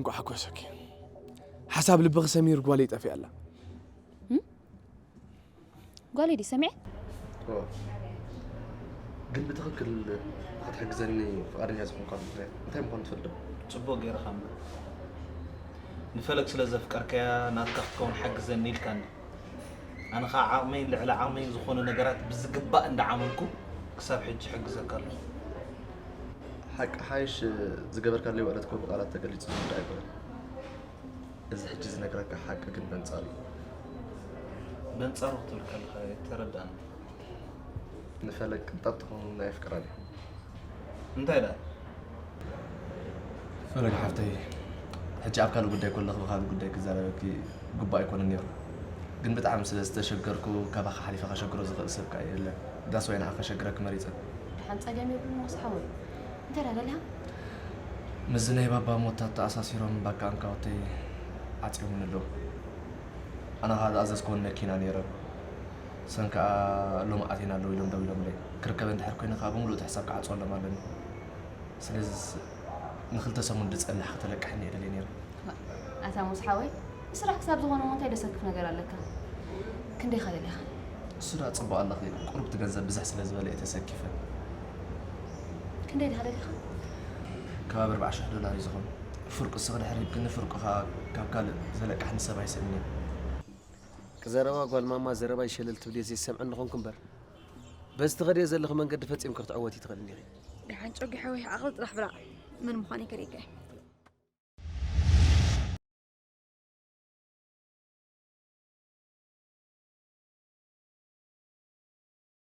እንኳዕ ሓጎሰኪ። ሓሳብ ልብኺ ሰሚሩ ጓለይ ጠፊኣላ። ጓለይ ድዩ ሰሚዐ? ግን ብትኽክል ክትሕግዘኒ ፍቓደኛ ዝኾንካ ምኽንያት እንታይ ምዃኑ ትፈልጥ ዶ? ጽቡቕ ገይርኻ እምበር። ንፈለግ ስለ ዘፍቀርካያ ናትካ ክትከውን ሓግዘኒ ኢልካኒ። ኣነ ኸዓ ዓቕመይን ልዕሊ ዓቕመይን ዝኾኑ ነገራት ብዝግባእ እንዳዓመልኩ ክሳብ ሕጂ ሕግዘካ ኣለኹ። ሓቂ ሓይሽ ዝገበርካለይ ውዕለት እኮ ብቓላት ተገሊጹ ዝርዳእ ኣይኮነን። እዚ ሕጂ ዝነግረካ ሓቂ ግን በንጻሩ እዩ። በንጻሩ ክትብል ከለኻ ኣይተረድኣኒ። ንፈለግ ቅንጣብ ትኸውን ኣየፍቅራን እዩ። እንታይ ደኣ? ፈለግ ሓፍተይ፣ ሕጂ ኣብ ካልእ ጉዳይ ከለኹ ብኻልእ ጉዳይ ክዛረበኪ ግቡእ ኣይኮነን ነይሩ። ግን ብጣዕሚ ስለ ዝተሸገርኩ ካባኻ ሓሊፈ ከሸግሮ ዝኽእል ሰብ ከኣ የለን። ዳስ ዋይ ንዓኻ ከሸግረኪ መሪጸ። ደሓን ጸገም የብሉን ሞሳ ሓወይ። እንታይ ደኣ ደሊኻ? ምስዚ ናይ ባባ ሞት ተኣሳሲሮም ባካ ኣንካውተይ ዓጽዮምኒ ኣለዉ። ኣነ ኸኣ ዝኣዘዝክወን መኪና ነይረን። ሰን ከኣ ሎሚ ኣቲና ኣለዉ ኢሎም ደዊሎምለይ። ክርከበ እንድሕር ኮይነ ከኣ ብምሉእ እቲ ሕሳብ ክዓጽወሎም ኣለኒ። ስለዚ ንኽልተ ሰሙን ዝጸንሕ ከተለቅሐኒ እየ ደልየ ነይረ። ኣታ ሙስ ሓወይ፣ ንስራሕ ክሳብ ዝኾነ እሞ እንታይ ደሰክፍ ነገር ኣለካ? ክንደይ ኸ ደሊኻ? እሱ ደኣ ጽቡቕ ኣለኺ፣ ቁሩብ እቲ ገንዘብ ብዝሕ ስለ ዝበለ እየ ተሰኪፈ። ክንደይ ዲኻ ደሊኻ? ከባቢ ኣርብዓ ሽሕ ዶላር እዩ ዝኾን። ፍርቁ እስኺ ድሕር ሂብክኒ፣ ፍርቁ ኸኣ ካብ ካልእ ዘለቅሓኒ ሰብ ኣይስእንን እየ። ዘረባ ጓል ማማ ዘረባይ ሸለል ትብልዮ ዘይሰምዐኒ ኾንኩ እምበር በዚ ትኸድዮ ዘለኺ መንገዲ ፈጺምኪ ክትዕወቲ ትኽእሊ እንዲኺ። ደሓን ጨጉ ሓወይ ዓቕሊ ጥራሕ ብላዕ መን ምዃነይ ከርእየካ እየ።